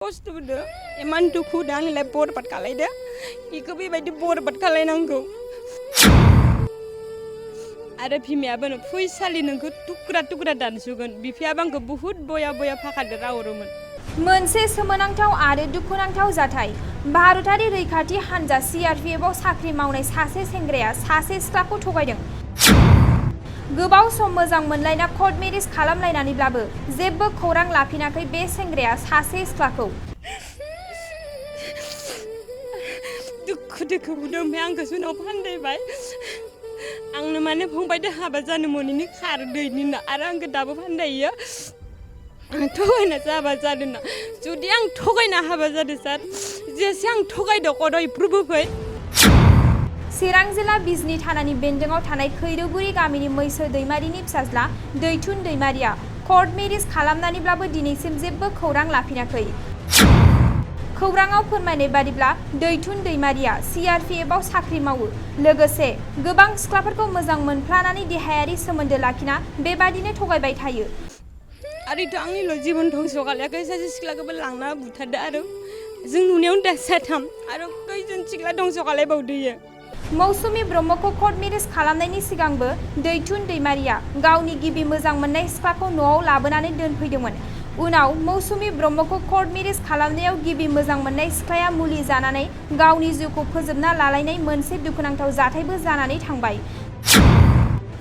खस्थ' मोनो इमान दुखु दा आंलाय बरबाद खालायदो इखौ बेबायदि बरबाद खालायनांगौ आरो बिमायाबो फैसालि नोंखौ टुक्रा टुक्रा दानसुगोन बिफायाबो आंखौ बुहुत बया बया फाखादो रावरोमोन। मोनसे सोमोनांथाव आरो दुखुनांथाव जाथाय भारतारि रैखाथि हानजा CRPFआव साख्रि मावनाय सासे सेंग्राया सासे सिख्लाखौ थगायदों। गोबाव सम मोजां मोनलायना कर्ट मेरिज खालामलायनानैब्लाबो जेबो खौरां लाफिनाखै बे सेंग्राया सासे सिख्लाखौ। दुखु दुखु मोनदों ओमफ्राय आंखौ जुनाव फानदायबाय आंनो माने फंबायदो हाबा जानो मोनैनि खारदैनि आरो आंखौ दाबो फानदायो थगायनासो हाबा जादों ना जुदि आं थगायना हाबा जादों सार जेसे आं थगायदो कर्टआव इप्रुभ होफै। चिरां जिल्ला बिजनी थानानि बेन्दोंआव थानाय खैरोगुरि गामिनि मैसो दैमारिनि फिसाज्ला दैथुन दैमारिया कर्ट मेरिज खालामनानैब्लाबो दिनैसिम जेबो खौरां लाफिनाखै। खौराङाव फोरमायनाय बादिब्ला दैथुन दैमारिया CRPFआव साख्रि मावो लोगोसे गोबां सिख्लाफोरखौ मोजां मोनफ्लानानै देहायारि सोमोन्दो लाखिना बेबादिनो थगायबाय थायो। आरोथ' आंनिल' जिबन धंस' खालायाखै सासे सिख्लाखौबो लांना बुथारदो आरो जों नुनायावनो दा साथाम आरो खैजोन सिख्ला धंस' खालायबावदोयो। मौसुमी ब्रह्मखौ कर्ट मेरिज खालामनायनि सिगांबो दैथुन दैमारिया गावनि गिबि मोजां मोननाय सिख्लाखौ न'आव लाबोनानै दोनफैदोंमोन। उनाव मौसुमी ब्रह्मखौ कर्ट मेरिज खालामनायाव गिबि मोजां मोननाय सिख्लाया मुलि जानानै गावनि जिउखौ फोजोबना लालायनाय मोनसे दुखुनांथाव जाथायबो जानानै थांबाय।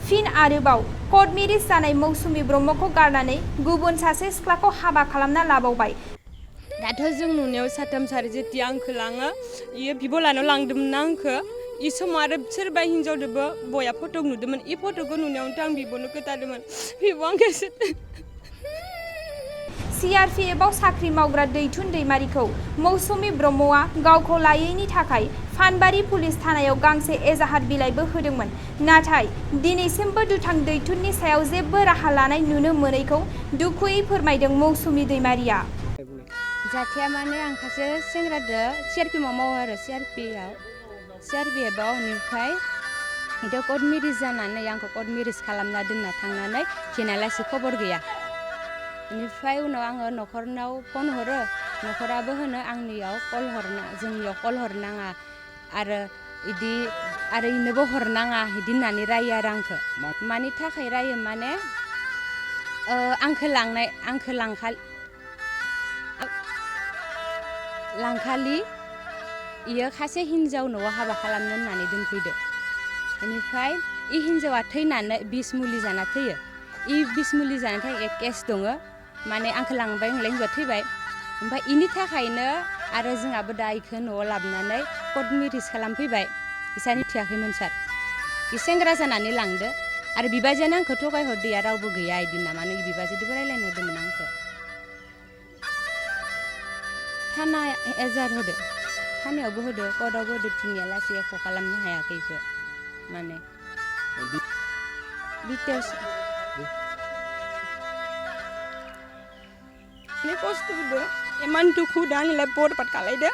फिन आरोबाव कर्ट मेरिज जानाय मौसुमी ब्रह्मखौ गारनानै गुबुन सासे सिख्लाखौ हाबा खालामना लाबावबाय। दाथ' जों नुनायाव साथाम सारि जेति आंखौ लाङो इयो बिब' लानाव लांदोंमोन ना आंखौ इ समाव आरो सोरबा हिन्जावदोबो बया फट' नुदोंमोन इ फट'खौ नुनायावनोथ' आं बिब'नो खोथादोंमोन बिब' आंखौ CRPFआव साख्रि मावग्रा दैथुन दैमारिखौ मौसुमी ब्रह्मआ गावखौ लायैनि थाखाय फानबारि पुलिस थानायाव गांसे एजाहार बिलाइबो होदोंमोन। नाथाय दिनैसिमबो दुथां दैथुननि सायाव जेबो राहा लानाय नुनो मोनैखौ दुखुयै फोरमायदों मौसुमी दैमारिया। जाथाया माने आं सासे सेंग्रादो CRPFआव मावो आरो CRPFआव बेनिफ्राय इथ' कर्ट मेरिज जानानै आंखौ कर्ट मेरिज खालामना दोनना थांनानै जेनालासि खबर गैया। बेनिफ्राय उनाव आङो न'खरनाव फन हरो न'खराबो होनो आंनियाव जोंनियाव कल हरनाङा आरो इदि आरो इनोबो हरनाङा इदि होननानै रायो आरो आंखौ मानि थाखाय रायो माने आंखौ लांखालि इयो खासे हिन्जाव न'आव हाबा खालामनो होननानै दोनफैदो। बेनिफ्राय इ हिन्जावा थैनानै बिस मुलि जाना थैयो इ बिस मुलि जानायनि थाखाय एक केस दङ माने आंखौ लांबाय होनलाय हिन्जावा थैबाय ओमफ्राय इनि थाखायनो आरो जोंहाबो दा इखौ न'आव लाबोनानै कर्ट मेरिज खालामफैबाय इसानि थियाखैमोन सार इ सेंग्रा जानानै लांदो आरो बिबाजैयानो आंखौ थगायहरदैया रावबो गैया इदि ना माने बिबाजैदोबो रायलायनो होदोंमोन आंखौ थाना एजार होदो थानायावबो होदो कर्टआवबो होदो दिनैया लासै एख' खालामनो हायाखै इखौ माने खस्थ' मोनो इमान दुखु दा आंलाय बरबाद खालायदो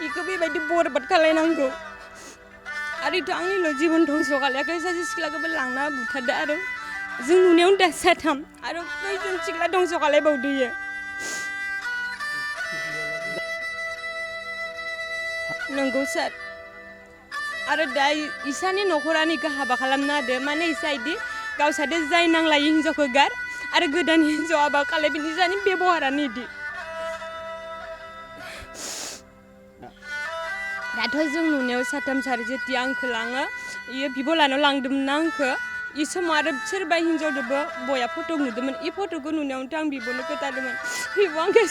इखौ बेबायदि बरबाद खालायनांगौ आरोथ' आंनिल' जिबन धंस' खालायाखै सासे सिख्लाखौबो लांना बुथारदो आरो जों नुनायावनो दा साथाम आरो खैजोन सिख्ला धंस' खालायबावदोयो। नंगौ सार आरो दा इसानि न'खरानो इखौ हाबा खालामना होदो माने इसा इदि गावसादो जाय नांलायै हिन्जावखौ गार आरो गोदान हिन्जाव हाबा खालायफिन इसानि बेबहारानो इदि दाथ' जों नुनायाव साथाम सारि जेति आंखौ लाङो इयो बिब' लानाव लांदोंमोन ना आंखौ इ समाव आरो सोरबा हिन्जावदोबो बया फट' नुदोंमोन इ फट'खौ नुनायावनोथ' आं बिब'नो खोथादोंमोन बिब' आंखौ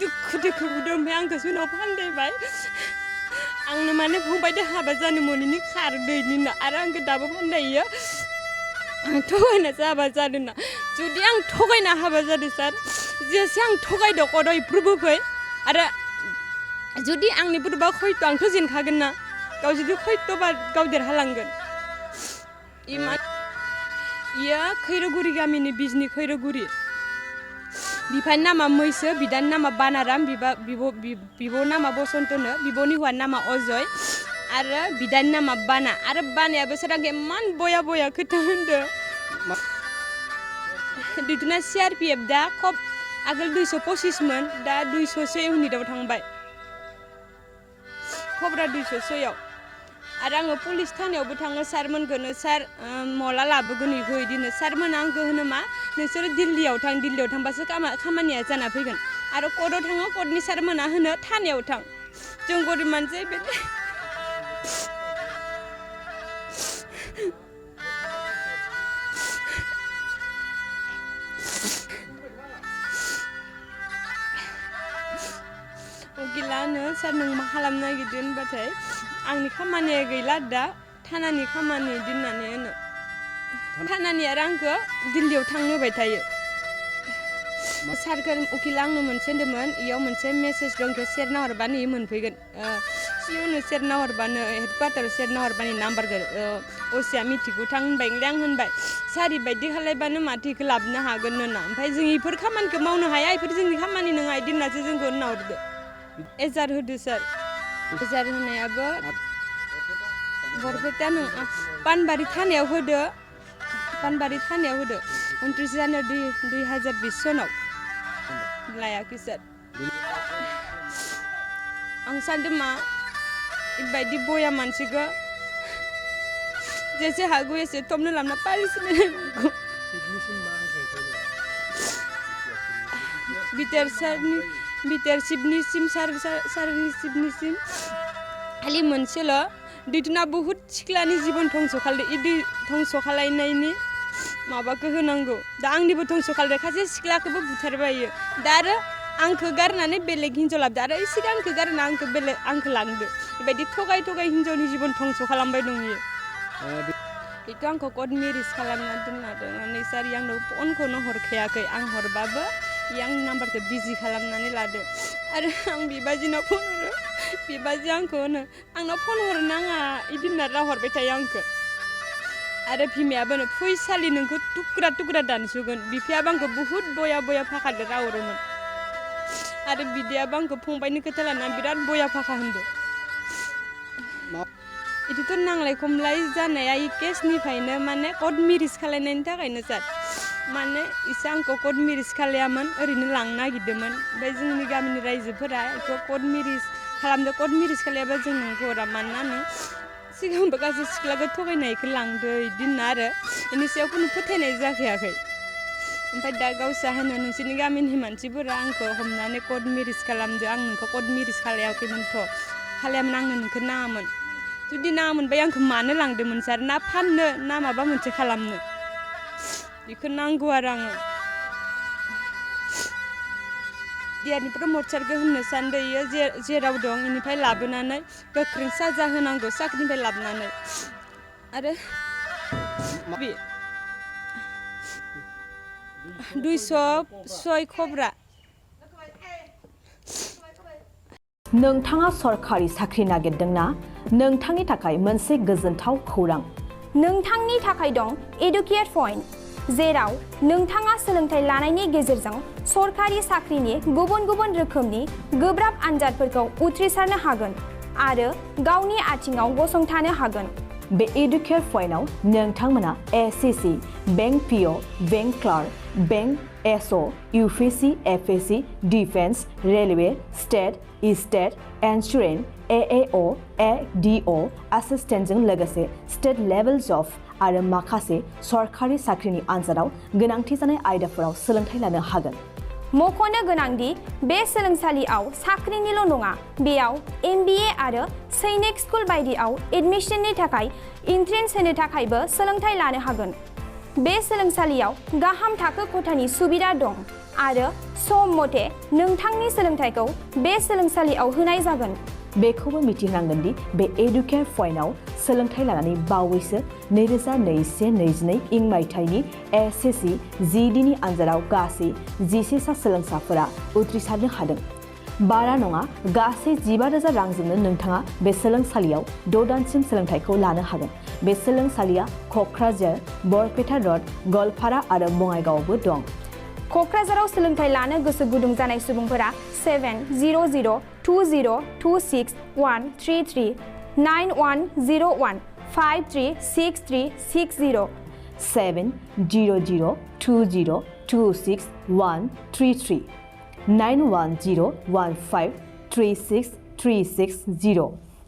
दुखु दुखु मोनदों ओमफ्राय आंखौ जुनाव फानदायबाय आंनो माने फंबायदो हाबा जानो मोनैनि खारदैनि आरो आंखौ दाबो फानदायो थगायनासो हाबा जादों ना जुदि आं थगायना हाबा जादों सार जेसे आं थगायदो कर्टआव इप्रुभ होफै आरो जुदि आंनि बुरबा खयथ' आंथ' जेनखागोन ना गाव जुदि खयथ'बा गाव देरहालांगोन इयो खैरोगुरि गामिनि बिजनी खैरोगुरि बिफानि नामा मैसो बिदानि नामा बानाराम बिब' नामा बसन्तनो बिब'नि हौवानि नामा अजय आरो बिदानि नामा बाना आरो बानायाबो सोरांखौ इमान बया बया खोथा होनदो दिथुना CRPF दा खब आगोल 225 मोन दा 200 इउनिटआव थांबाय खबरा 200 याव आरो आङो पुलिस थानायावबो थाङो सारमोनखौनो सार मला लाबोगोन इखौ इदिनो सारमोना आंखौ होनो मा नोंसोर दिल्लीयाव थांबासो खामानिया जाना फैगोन आरो कर्टआव थाङो कर्टनि सारमोना होनो थानायाव थां जों गरिब मानसि उकिलानो सार नों मा खालामनो नागिरदों होनबाथाय आंनि खामानिया गैला दा थानानि खामानि इदि होननानै होनो थानानि आरो आंखौ दिल्लीयाव थांनो होबाय थायो सारखौ उकिला आंनो मोनसे होन्दोंमोन इयाव मोनसे मेसेज दं इखौ सेरना हरबानो इयो मोनफैगोन सिअनो सेरना हरबानो हेडक्वार्टाराव सेरना हरबानो नाम्बारखौ असिया मिथिगौ थां होनबाय आं होनबाय सार इबायदि खालायबानो माथो इखौ लाबोनो हागोन होनना ओमफ्राय जों इफोर खामानिखौ मावनो हाया इफोर जोंनि खामानि नङा इदि होननासो जोंखौ होनना हरदो एजार होदो सार एजार होनायाबो बरपेटा नङा पानबारि थानायाव होदो 29 जानुवारि 2020 सनाव लायाखै सार आं सानदों मा इबायदि बया मानसिखौ जेसे हागौ एसे थबनो लाबोना पानिशमेन्ट होनांगौ बिटिआरसिपनिसिम सारनिसिम खालि मोनसेल' दिथुना बुहुत सिख्लानि जिबन धंस' खालामदों इदि धंस' खालायनायनि माबाखौ होनांगौ दा आंनिबो धंस' खालामदों खासे सिख्लाखौबो बुथारबायो दा आरो आंखौ गारनानै बेलेग हिन्जाव लाबोदो आरो सिगांखौ गारना आंखौ लांदो बेबायदि थगाय हिन्जावनि जिबन धंस' खालामबाय दं इयो बेखौ आंखौ कर्ट मेरिज खालामना दोनना दोननानै सार आंनो फनखौनो हरखायाखै आं हरबाबो आंनि नाम्बारखौ बिजि खालामनानै लादो आरो आं बिबाजिनाव फन हरो बिबाजि आंखौ होनो आंनाव फन हरनो नाङा इदि होनना राहरबाय थायो आंखौ आरो बिमायाबो फैसालि नोंखौ टुक्रा दानसुगोन बिफायाबो आंखौ बुहुत बया फाखादो राहरोमोन आरो बिदायाबो आंखौ फंबायनि खोथा लानानै बिराद बया फाखा होनदो इदिथ' नांलाय खमलाय जानाया इ केसनिफ्रायनो माने कर्ट मेरिज खालायनायनि थाखायनो सार माने इसे आंखौ कर्ट मेरिज खालायामोन ओरैनो लांनो नागिरदोंमोन ओमफ्राय जोंनि गामिनि रायजोफोरा बेखौ कर्ट मेरिज खालामदो कर्ट मेरिज खालायाबा जों नोंखौ हरा मानोना नों सिगांबो गासै सिख्लाखौ थगायनायखौ लांदो इदि होनना आरो बेनि सायाव खुनु फोथायनाय जाखायाखै ओमफ्राय दा गावसा होनो नोंसोरनि गामिनि मानसिफोरा आंखौ हमनानै कर्ट मेरिज खालामदो आं नोंखौ कर्ट मेरिज खालायाखैमोनथ' खालायामोन आंनो नोंखौ नाङामोन जुदि नाङामोनबाय आंखौ मानो लांदोंमोन सार ना फाननो ना माबा मोनसे खालामनो बेखौ नांगौ आरो आङो देरनि प्रमद सारखौ होननो सानदों इयो जेराव दं इनिफ्राय लाबोनानै गोख्रों साजा होनांगौ साख्रिनिफ्राय लाबोनानै आरो 206 खबरा नोंथाङा सरखारि साख्रि नागिरदोंना नोंथांनि थाखाय मोनसे गोजोनथाव खौरां नोंथांनि थाखाय दं एडुकेट पइन्ट जेराव नोंथाङा सोलोंथाइ लानायनि गेजेरजों सरखारि साख्रिनि गुबुन रोखोमनि गोब्राब आनजादफोरखौ उथ्रिसारनो हागोन आरो गावनि आथिङाव गसंथानो हागोन बे एडुकेट पइन्टआव नोंथांमोना SSC bank PO bank clerk bank SO UPSC FSC defence railway state insurance AAO ADO एसिस्टेन्टजों लोगोसे स्टेट लेभेल जब आरो माखासे सरखारि साख्रिनि आनजादाव गोनांथि जानाय आयदाफोराव सोलोंथाइ लानो हागोन मख'नो गोनांदि बे सोलोंसालियाव साख्रिनिल' नङा बेयाव MBA आरो सैनिक स्कुल बायदियाव एडमिशननि थाखाय एन्ट्रेन्स होनो थाखायबो सोलोंथाइ लानो हागोन बे सोलोंसालियाव गाहाम थाखो खथानि सुबिदा दं आरो सम मथे नोंथांनि सोलोंथाइखौ बे सोलोंसालियाव होनाय जागोन बेखौबो मिथिनांगोन दि बे एडुकेट पइन्टआव सोलोंथाइ लानानै बावैसो 2021-22 इं मायथाइनि एसएससि जिडिनि आनजादाव गासै 11 सा सोलोंसाफोरा उथ्रिसारनो हादों बारा नङा गासै 15,000 रांजोंनो नोंथाङा बे सोलोंसालियाव 6 दानसिम सोलोंथाइखौ लानो हागोन बे सोलोंसालिया क'क्राझार बरपेटा रड गवालपारा आरो बङाइगावआवबो दं क'क्राझाराव सोलोंथाइ लानो गोसो गुदुं जानाय सुबुंफोरा 70020261333 9101 536360 700202613391015363660